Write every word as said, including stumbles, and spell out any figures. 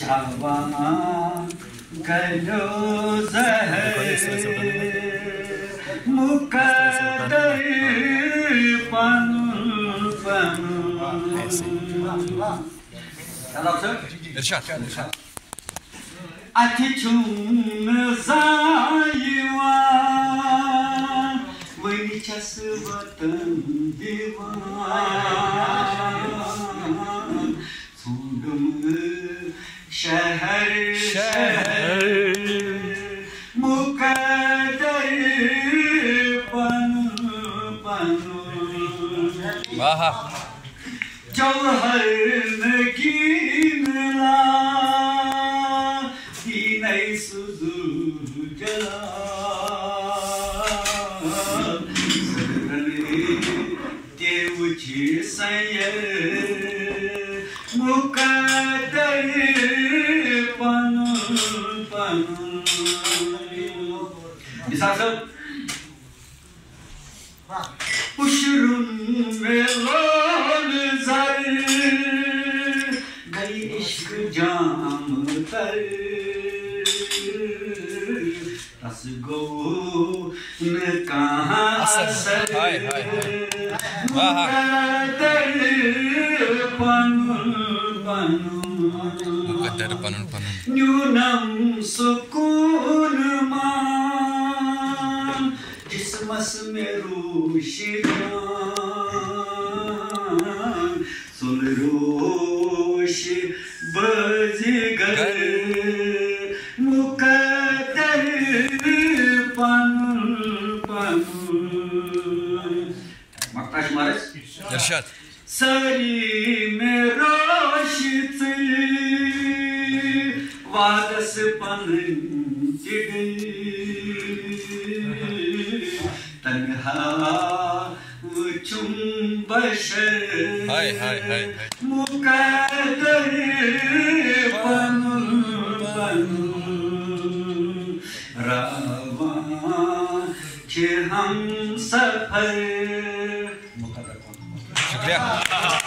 تھاوان گلیو زہر مقدر پنُن پنُن۔ ارشاد، ارشاد۔ اتھِ چھُم نہٕ زانٛہہ یِوان، وۄنۍ چھَس وطن دِوان۔ ژھونٛڈُم شہر شہر مقدر پنُن پنُن۔ واہ۔ جوہر نگین لا دینَے سُہ ذوالجلال۔ سرن تہِ وٕچھِ سیر مقدر پنُن پنُن۔ نثار صٲب۔ پُشرُن مےٚ لول زر، گٔے عشق جام تر۔ تس گوٚو نہٕ کانٛہہ اثر۔ اثر۔ ہاے، ہاے، ہاے۔ آہا۔ مقدر پنُن پنُن۔ مقدر پنُن پنُن۔ نیونم سکون مان، جسمس مےٚ روش جان، سُل روش بٲزِ گر مقدر پنُن پنُن۔ مقطع شمارس۔ ارشاد۔ سٲری مےٚ روش ژٕلۍ، وعدس پنٕنۍ تہِ گٔے۔ تنہا وٕچھُم بشر ہاے، ہاے، ہاے، ہاے۔ مقدر پنُن پنُن۔ روان چھِ ہم سفر۔ شکریہ۔